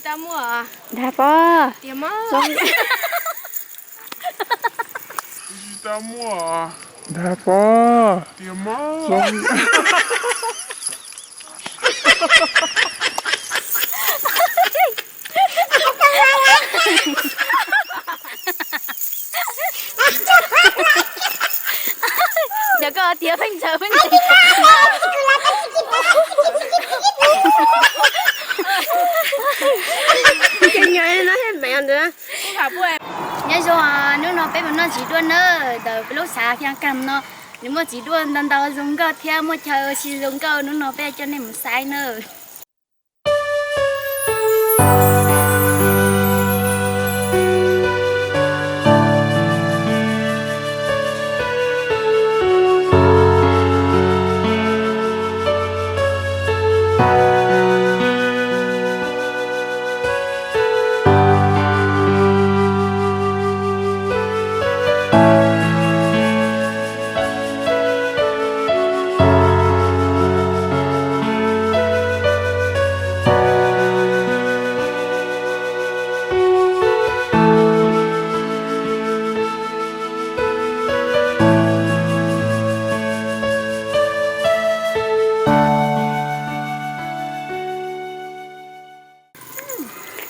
Dag pog. Dag pog. Yog koj tias pheej ntsaws pheej ntsaws. Nyob zoo, hnub no peb mus noj txiv duaj na, ntawm peb lub xav Fiav Kas no, nws muaj txiv duaj ntau ntau zoo nkauj thiab muaj chaw ua si zoo nkauj, hnub no peb coj nej mus saib na.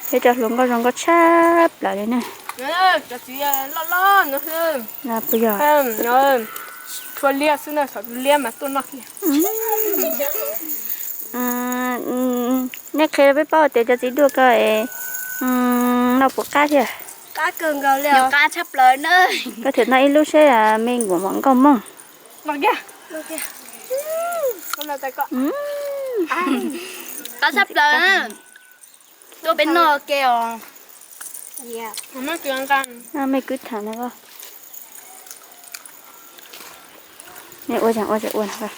Peb cov hluas nkauj zoo nkauj tshaj plaws li na. Cov txiv loj loj no xwb. Puas yog? Tshua liab xwb na, xyov tus liab mas tuaj noj kiag. Nej qhia rau peb paub tias cov txiv duaj ko es noj puas qab thiab? Qab kawg nkaus li, qab tshaj plaws na. Koj thwm noj ib lub seb me nkuam mom nkauj mooj. Qab tshaj plaws. Tuaj peb noj ke os. Mej kwv tham no. Ua ua ua.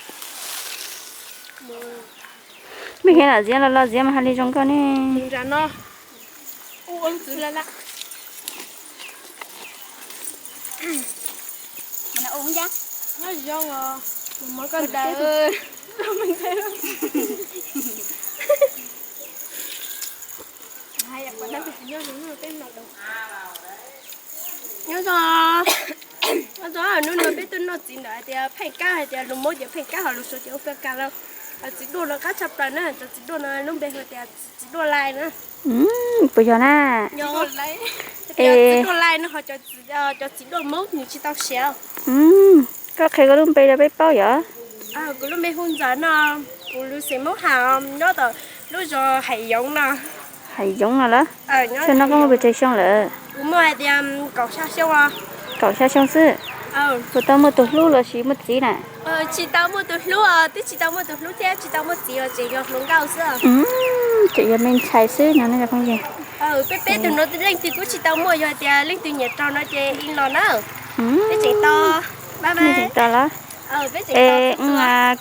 Mej heev lam ziav los los ziav mas hais li zoo nkauj ne. Nyob zoo, nyob zoo, hnub no peb tuaj noj txiv ntawm hais tias pheej kab, hais tias lus Moob ces pheej kab, ho lus Suav ces ua pheej kab lawm. Cov txiv duaj no qab tshaj plaws na, cov txiv duaj no lub npe hu tias txiv duaj lais na. Puas yog na? Txiv duaj lais no ho cov txiv duaj Moob nws tsis tau siav. Koj qhia koj lub npe rau peb paub yom. Kuv lub npe hu Ntxawm no, kuv lub xeem Moob Has, nyob tom lub zos Hais Yoov no. Hais Yoov no lawm. Xyoo no koj muaj pes tsawg xyoo lawm? Kuv muaj hais tias kaum xya xyoo. Kaum xya xyoo xwb. Puas tau muaj tus hlub los sis muaj txiv na? Tsis tau muaj tus hlub, twb tsis tau muaj tus hlub thiab tsis tau muaj txiv, tseem yog hluas nkauj xwb. Tseem yog me ntxhais xwb no ne cov phooj ywg. Peb peb tug no leej twg kuj tsis tau muaj, yog hais tias leej twg nyiam raug no ces ib los na. Peb tseem tos. Peb tseem tos los. Es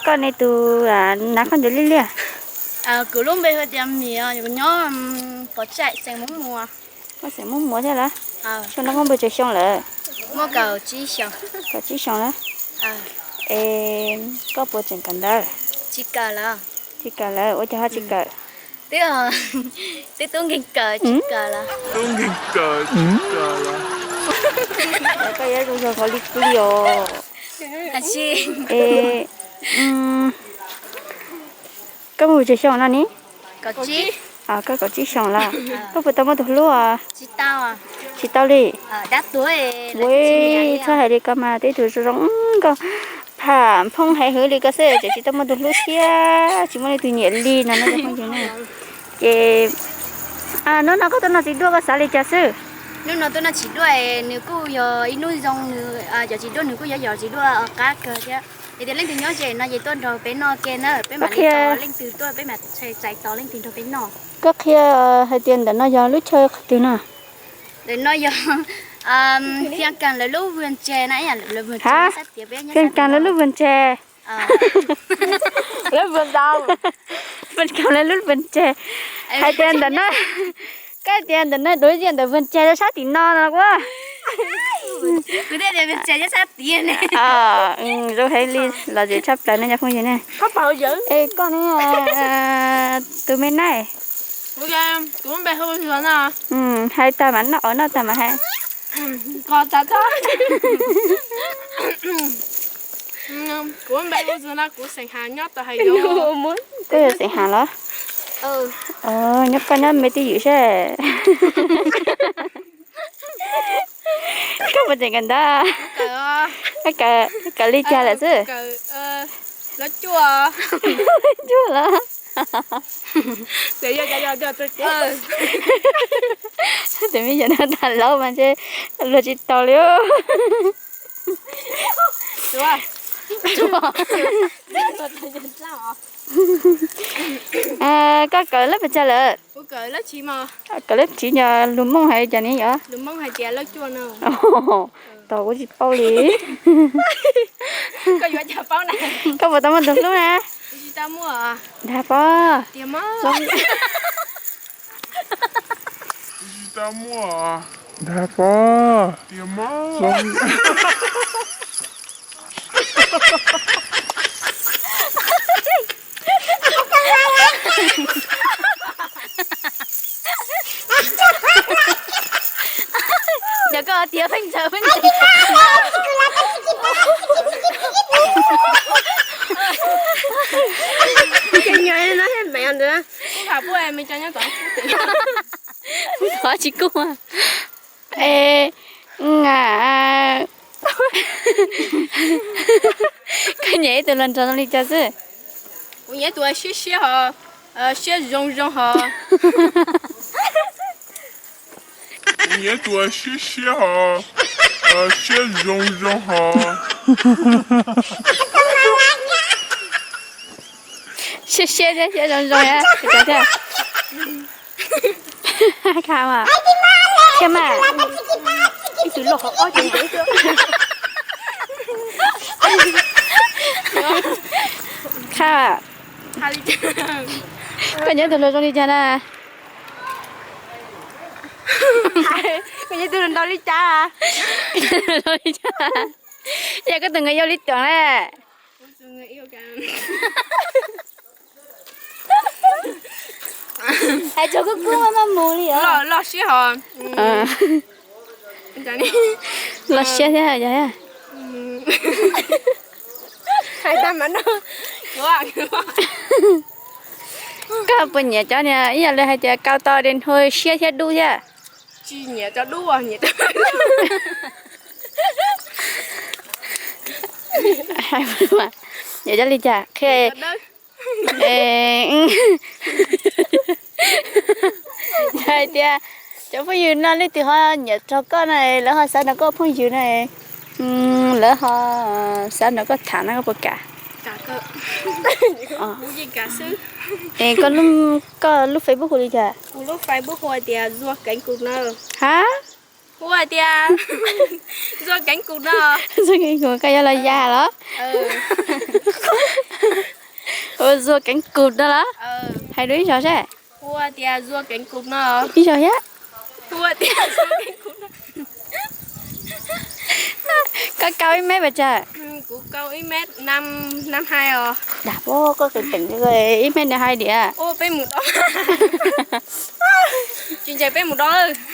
koj ne tus nav khaub ncaws liab liab? Kuv lub npe hu tias Mim, kuv nyob Pov Tsaim, xeem Moob Muas. Koj xeem Moob Muas thiab lawm. Xyoo no koj muaj pes tsawg xyoo lawm? Muaj kaum tsib xyoo. Kaum tsib xyoo lawm. Es koj puas tseem kawm ntawv? Tsis kawm lawm. Tsis kawm lawm, ua cas ho tsis kawm? Twb, twb tub nkeeg kawm tsis kawm lawm. Koj yuav zoo zoo hov li pw os. Es koj muaj pes tsawg xyoo no ne? Koj kaum tsib xyoo lawm, koj puas tau muaj tus hlub? Tsis tau li. Ua, txhob hais li ko mas, twb tus zoo zoo nkauj, pham phoob heev hwv li ko xwb tseem tsis tau muaj tus hlub thiab tsis muaj leej twg nyiam li no na. Ces hnub no koj tuaj noj txiv duaj koj xav li cas xwb? Hnub no tuaj noj txiv duaj nws kuj yog ib hnub zoo, nws cov txiv duaj nws kuj yog cov txiv duaj qab kawg thiab. Yog tias leej twg nyob ze no ces tuaj nrog peb noj ke na, peb mam li tos leej twg tuaj, peb mam txais tos leej twg nrog peb noj. Koj qhia hais tias ntawm no yog lub chaw qhov twg no? Ntawm no yog Fiav Kas lawv lub vwm tseg na. Ha, Fiav Kas lawv lub vwm tseg. Fiav Kas lawv lub vwm tseg. Hais tias ntawm no, koj tias ntawm no duav ziaj ntawm vwm tseg rau sab tim no no ua. Zoo heev li, lom zem tshaj plaws ne cov phooj ywg ne. Es koj ne, tus me naij? Kuv, kuv npe hu Zuag no. Hais tag mas noj, noj tag mas hais. Ko tas tso. Kuv npe hu Zuag no, kuv xeem Has nyob tau hais yov. Koj yog xeem Has los? Nyob koj nyob me twj ywm seb. Koj puas tseem kawm ntawv? Koj kawm li cas lawm xwb? Cuaj los? Tus me nyuam no tag laub mas ntshe luag tsis tau li. Koj kawm lab pes tsawg lawm? Kawm lab tsiv, yog lus Hmoob hais cas ne yom? Tos kuv tsis paub li. Koj puas tau muaj tus hlub na? Dag pob. Dag pob. Yog koj tias pheej ntsaws pheej ntsaws. Tsis kub. Es, koj nyiam ib tug hluas nraug zoo li cas xwb? Kuv nyiam tus siab siab ho, siab zoo zoo ho. Kuv nyiam tus siab siab ho, siab zoo zoo ho. Siab siab thiab siab zoo zoo thiab. Kha mas, thiab mas, ib tug loj hauv ob tug nkaus ib tug. Kha, koj nyiam tus hluas zoo li cas na? Koj nyiam tus hluas nraug li cas? Zoo li cas? Yog koj tus nkawd yau li cas na? Hais txog kub kub maj mus li os. Loj siab ho. Loj siab thiab yog. Koj puas nyiam cov niag ib yam li hais tias kau tau de nhu siab thiab dub thiab? Tsis nyiam cov dub, nyiam cov nyiam cov li cas qhia. Hais tias cov phooj ywg no leej twg ho nyiam rau koj na, lawv ho xav nrog koj phooj ywg na, lawv ho xav nrog koj tham no koj puas kam? Es koj lub Facebook hu li cas? Kuv lub Facebook hu hais tias Zuag Keev Kuv no. Ha? Hu hais tias Zuag Keev Kuv no. Zuag Keev Kuv, koj yuav los ya los? Hu Zuag Keev Kuv no los? Hais dua ib zaug seb. Hu hais tias Zuag Keev Kuv no. Ib zaug thiab. Hu hais tias Zuag Keev Kuv no. Koj kau ib mev pes tsawg? Kuv kau ib mev năm, năm hai os. Dag pob, koj kawm teem ib mev năm hai diam. Peb mus do. Tsis ntseeg peb mus do.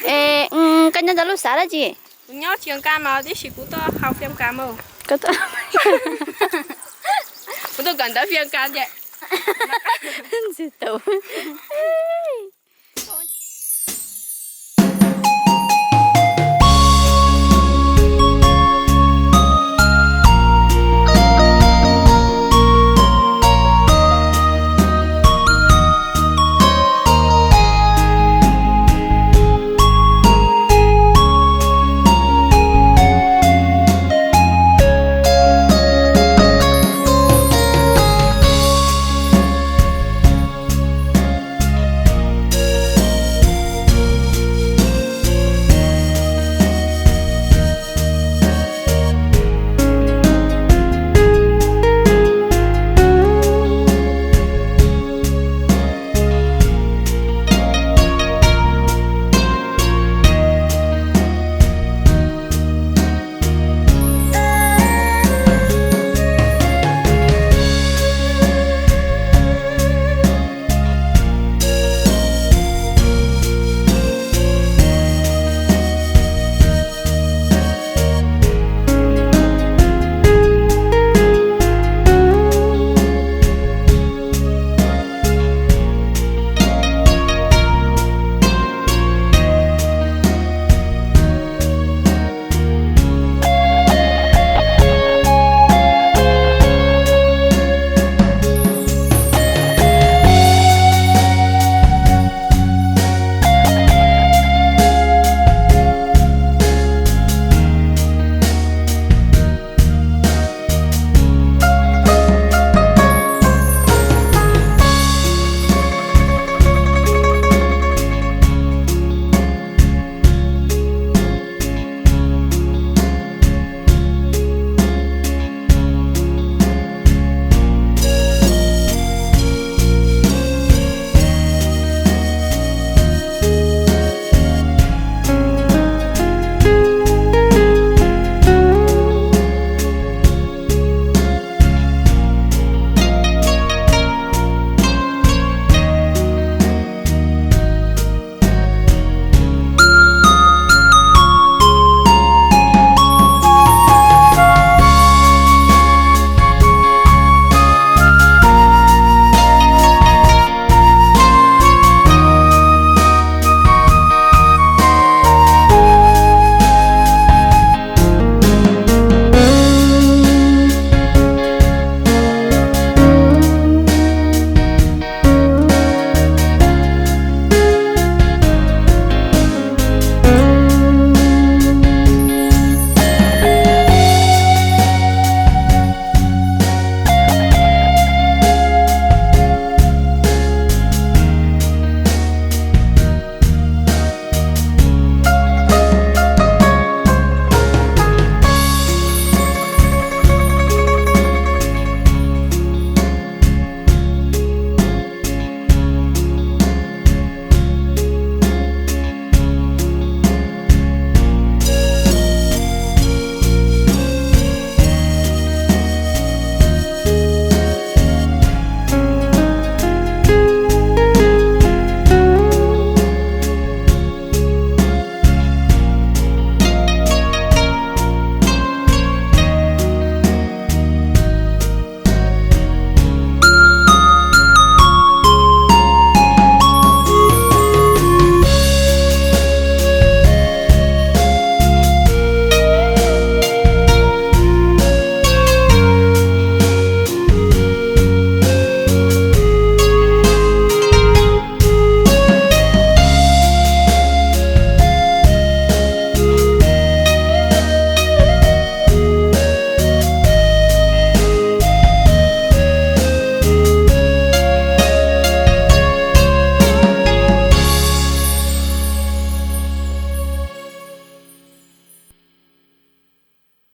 Es koj nyob rau lub xav dab tsi? Kuv nyob Phiab Kas mas, tiam sis kuv tuaj haus Phiab Kas mas. Kuv tuaj kawm ntawv Phiab Kas ces. Ntxim tus.